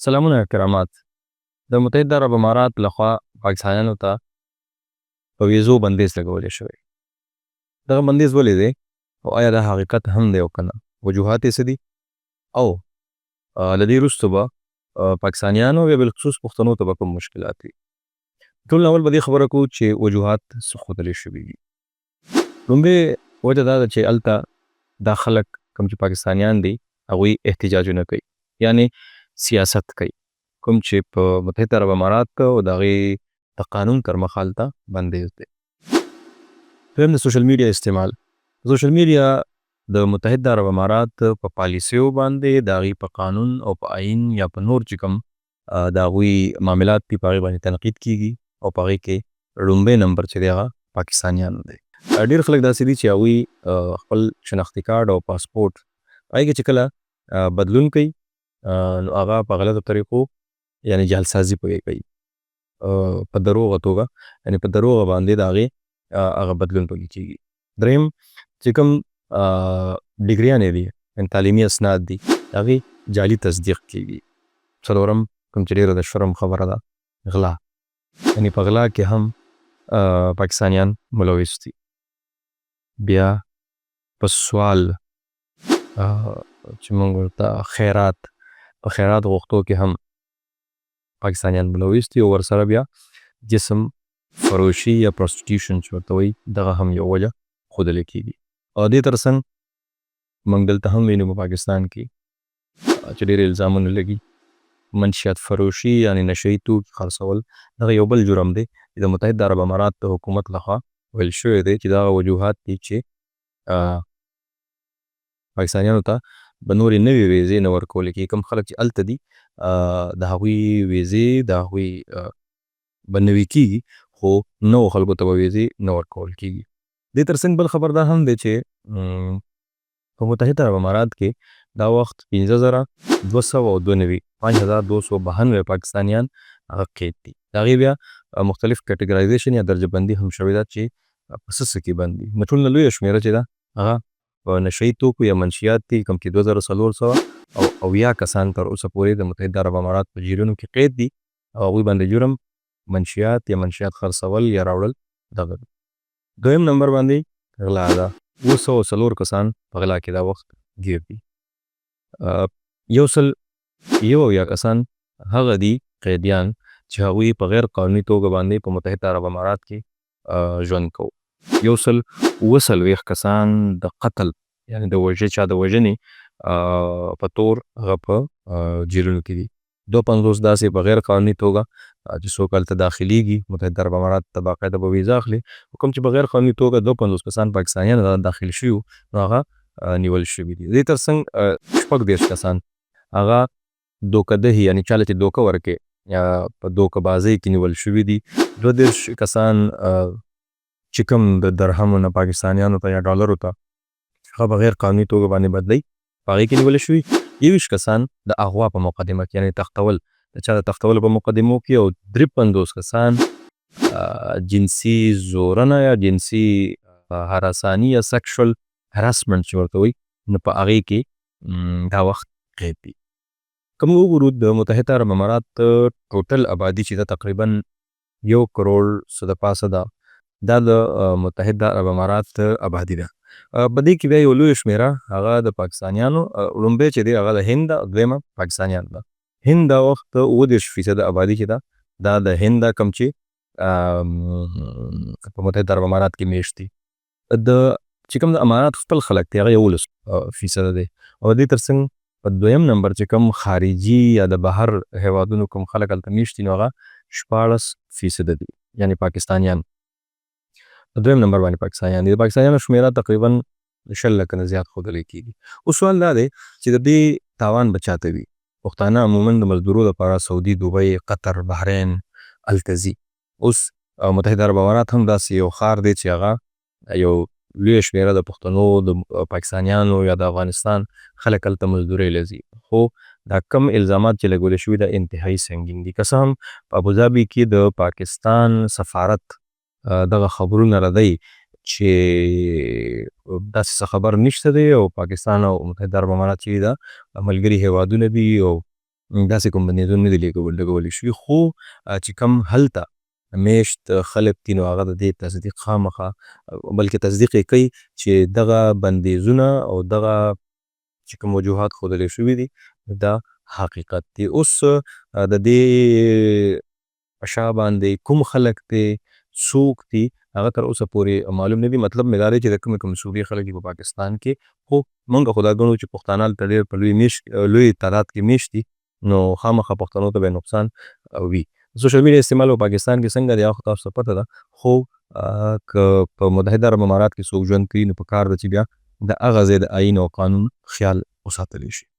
سلامونه احترامات. د متحده عرب امارات لخوا پاکستانیانو ته په ویزو بندیز لګولی شوی. دغه بندیز ولې دی او آیا دا حقیقت هم دی او که نه، وجوهات یې څه دي او له دې وروسته به پاکستانیانو یا بالخصوص پښتنو ته به کوم مشکلات وي؟ ټول نه اول به دې خبره کوو چې وجوهات څه ښودلی شوي دي. لومړی وجه دا ده چې هلته دا خلک کوم چې پاکستانیان دي هغوی احتجاجونه کوي، یعنې سیاست کوي، کوم چې په متحده عرب امارات او د هغې د قانون تر مخه هلته بندیز دی. دویم د سوشل میډیا استعمال. سوشل میډیا د متحده عرب امارات په پالیسیو باندې، د هغوی په قانون او په آیین یا په نور چې کوم د هغوی معاملات دي په هغې باندې تنقید کیږي او په هغې کې ړومبی نمبر چې دی هغه پاکستانیانو دی. ډیر خلک داسې دي چې هغوی خپل شناختي کارډ او پاسپورټ هغې کې چې کله بدلون کوي نو هغه په غلطو طریقو، یعنې جعلسازي پکې کوي په دروغه توګه، یعنې په دروغه باندې د هغې هغه بدلون پکې کیږي. دریم چې کوم ډګریانې دي، یعنې تعلیمي اسناد دي، د هغې جعلي تصدیق کیږي. څلورم کوم چې ډېره د شرم خبره ده، غلا، یعنې په غلا کې هم پاکستانیان ملوث دي. بیا په سوال چې موږ ورته خیرات، په خیرات غوښتو کې هم پاکستانیان ملوث دي، او ورسره بیا جسم فروشي یا پروسټیټیوشن چې ورته وایي دغه هم یو وجه ښودلی کیږي. او دې ترڅنګ موږ دلته هم وینو په پاکستان کې چې ډېر الزامونه لګي منشیات فروشي، یعنې نشه یي توکي خرڅول، دغه یو بل جرم دی چې د متحده عرب امارات د حکومت لخوا ویل شوی دی چې دا وجوهات دي چې پاکستانیانو ته به نورې نوې ویزې نه ورکول کیږي. کوم خلک چې هلته دي د هغوی ویزې د هغوی به نوې کیږي، خو نوو خلکو ته به ویزې نه ورکول کیږي. دې ترڅنګ بل خبر دا هم دی چې په متحده عرب امارات کې دا وخت 5292، 5292 پاکستانیان هغه قید دي. د هغې بیا مختلف کټګرایزیشن یا درجه بندي هم شوې ده چې په څه څه کې بند دي. نو ټولو نه لویه شمېره چې ده هغه په نشه یي توکو یا منشیات دي، کوم چې 2470 کسان تر اوسه پورې د متحده عرب امارات په جیلونو کې قید دي او هغوی باندې جرم منشیات یا منشیات خرڅول یا راوړل دغه دي. دویم نمبر باندې غلا ده، 704 کسان په غلا کې دا وخت ګیر دي. 171 کسان هغه دي قیدیان چې هغوی په غیر قانوني توګه باندې په متحده عرب امارات کې ژوند کوو. 147 کسان د قتل، یعنې د وژې چا د وژنې په تور هغه په جیلونو کې دي. 52 داسې په غیر قانوني توګه چې څوک هلته داخلیږي متحده عرب امارات ته باقاعده به ویزه اخلي، خو کوم چې په غیر قانوني توګه 52 کسان پاکستانیان هغه داخل شوي وو نو هغه نیول شوي دي. د دې ترڅنګ 36 کسان هغه دوکه دهي، یعنې چاله چې دوکه ورکوې په دوکه بازۍ کې نیول شوي دي. 32 کسان چې کوم د درهمو نه پاکستانیانو ته یا ډالرو ته هغه په غیر قانوني توګه باندې بدلوي په هغې کې نیول شوي. 21 کسان د اغوا په مقدمه کې، یعنې تښتول، د چا د تښتولو په مقدمو کې، او 53 کسان جنسي زورنه یا جنسي هراساني یا سیکشول هراسمنټ چې ورته وایي نو په هغې کې دا وخت قید دي. که موږ وګورو د متحده عرب امارات ټوټل آبادي چې ده تقریبا 1 کروړ څه د پاسه ده، دا د متحده عرب امارات آبادي ده. په دې کې بیا یو لویه شمېره هغه د پاکستانیانو، ړومبی چې دی هغه د هند ده، دویمه پاکستانیانو ده. هند دا وخت 37 فیصده آبادي چې ده دا د هند ده، کوم چې په متحده عرب امارات کې میشت دي. د چې کوم د امارات خپل خلک دي هغه 11 فیصده دی. او د دې ترڅنګ په دویم نمبر چې کوم خارجي یا د بهر هیوادونو کوم خلک هلته میشت دي نو هغه 16 فیصده دي، یعنې پاکستانیان په دویم نمبر باندې پاکستانیان دي. د پاکستانیانو شمېره تقریبا 20 لکه نه زیات ښودلی کیږي. اوس سوال دا دی چې د دې تاوان به چاته وي؟ پښتانه عموما د مزدورو لپاره سعودي، دوبۍ، قطر، بحرین هلته ځي. اوس متحده عرب امارات هم داسې یو ښار دی چې هغه یو لویه شمېره د پښتنو، د پاکستانیانو یا د افغانستان خلک هلته مزدورۍ له ځي، خو دا کوم الزامات چې لګول شوي دا انتهایي سنګین دي. که څه هم په ابوظبي کې د پاکستان سفارت دغه خبرونه ردوي چې داسې څه خبر نشته دی او پاکستان او متحده عرب امارات چې دا ملګري هیوادونه دي او داسې کوم بندیزونه نه دي لګول شوي، خو چې کوم هلته میشت خلک دي نو هغه د دې تصدیق خامخا، بلکې تصدیق یې کوي چې دغه بندیزونه او دغه چې کوم وجوهات ښودلی شوي دي دا حقیقت دی. اوس د دې په شا باندې کوم خلک دي، څوک دي، هغه تر اوسه پورې معلوم نه دي. مطلب مې دا دی چې د کومې کومې صوبې خلک دي په پاکستان کې، خو مونږ خو دا ګڼو چې پښتانه هلته ډېر په لوی تعداد کې میشت دي، نو خامخا پښتنو ته به یې نقصان وي. سوشل میډیا استعمال په پاکستان کې څنګه دی هغه خو تاسو ته پته ده، خو که په متحده عرب امارات کې څوک ژوند کوي نو پکار ده چې بیا د هغه ځای د آیین او قانون خیال وساتلی شي.